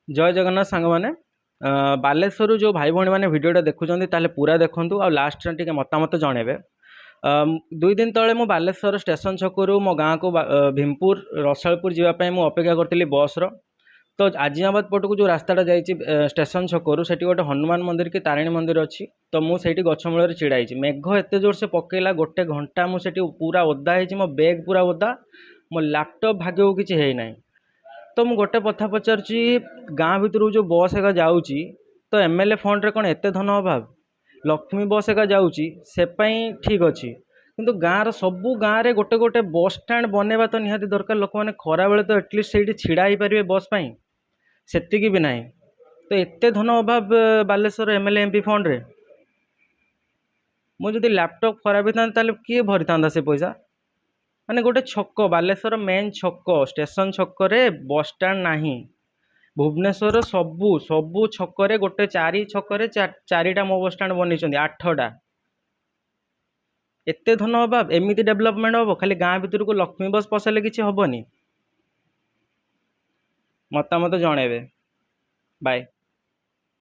ଜୟ ଜଗନ୍ନାଥ ସାଙ୍ଗମାନେ। ବାଲେଶ୍ୱରରୁ ଯେଉଁ ଭାଇ ଭଉଣୀମାନେ ଭିଡ଼ିଓଟା ଦେଖୁଛନ୍ତି, ତାହେଲେ ପୁରା ଦେଖନ୍ତୁ ଆଉ ଲାଷ୍ଟରେ ଟିକେ ମତାମତ ଜଣେଇବେ। 2 ଦିନ ତଳେ ମୁଁ ବାଲେଶ୍ୱର ଷ୍ଟେସନ ଛକରୁ ମୋ ଗାଁକୁ ଭୀମପୁର ରସାଳପୁର ଯିବା ପାଇଁ ମୁଁ ଅପେକ୍ଷା କରିଥିଲି ବସ୍ର। ତ ଆଜିମାବାଦ ପଟକୁ ଯେଉଁ ରାସ୍ତାଟା ଯାଇଛି ଷ୍ଟେସନ ଛକରୁ, ସେଠି ଗୋଟେ ହନୁମାନ ମନ୍ଦିର କି ତାରିଣୀ ମନ୍ଦିର ଅଛି। ତ ମୁଁ ସେଇଠି ଗଛ ମୂଳରେ ଛିଡ଼ା ହେଇଛି। ମେଘ ଏତେ ଜୋରସେ ପକେଇଲା, ଗୋଟେ ଘଣ୍ଟା ମୁଁ ସେଠି ପୁରା ଓଦା ହେଇଛି। ମୋ ବ୍ୟାଗ୍ ପୁରା ଓଦା, ମୋ ଲ୍ୟାପଟପ୍ ଭାଗ୍ୟକୁ କିଛି ହେଇନାହିଁ। ତ ମୁଁ ଗୋଟେ କଥା ପଚାରୁଛି, ଗାଁ ଭିତରକୁ ଯେଉଁ ବସ୍ ଏକା ଯାଉଛି, ତ ଏମଏଲଏ ଫଣ୍ଡରେ କ'ଣ ଏତେ ଧନ ଅଭାବ? ଲକ୍ଷ୍ମୀ ବସ୍ ଏକା ଯାଉଛି, ସେ ପାଇଁ ଠିକ୍ ଅଛି, କିନ୍ତୁ ଗାଁର ସବୁ ଗାଁରେ ଗୋଟେ ଗୋଟେ ବସ୍ ଷ୍ଟାଣ୍ଡ ବନେଇବା ତ ନିହାତି ଦରକାର। ଲୋକମାନେ ଖରାବେଳେ ତ ଆଟଲିଷ୍ଟ ସେଇଠି ଛିଡ଼ା ହେଇପାରିବେ ବସ୍ ପାଇଁ, ସେତିକି ବି ନାହିଁ। ତ ଏତେ ଧନ ଅଭାବ ବାଲେଶ୍ୱର ଏମଏଲଏ, ଏମପି ଫଣ୍ଡରେ? ମୁଁ ଯଦି ଲ୍ୟାପଟପ୍ ଖରାପ ହେଇଥାନ୍ତା, ତାହେଲେ କିଏ ଭରିଥାନ୍ତା ସେ ପଇସା? ମାନେ ଗୋଟେ ଛକ, ବାଲେଶ୍ୱର ମେନ୍ ଛକ ଷ୍ଟେସନ ଛକରେ ବସ୍ ଷ୍ଟାଣ୍ଡ ନାହିଁ। ଭୁବନେଶ୍ୱର ସବୁ ସବୁ ଛକରେ ଗୋଟେ, ଚାରି ଛକରେ ଚାରିଟା ମୋ ବସ୍ ଷ୍ଟାଣ୍ଡ ବନେଇଛନ୍ତି, ଆଠଟା। ଏତେ ଧନ ଅଭାବ, ଏମିତି ଡେଭଲପମେଣ୍ଟ ହେବ? ଖାଲି ଗାଁ ଭିତରକୁ ଲକ୍ଷ୍ମୀ ବସ୍ ପଶେଇଲେ କିଛି ହେବନି। ମତାମତ ଜଣେଇବେ। ବାଏ।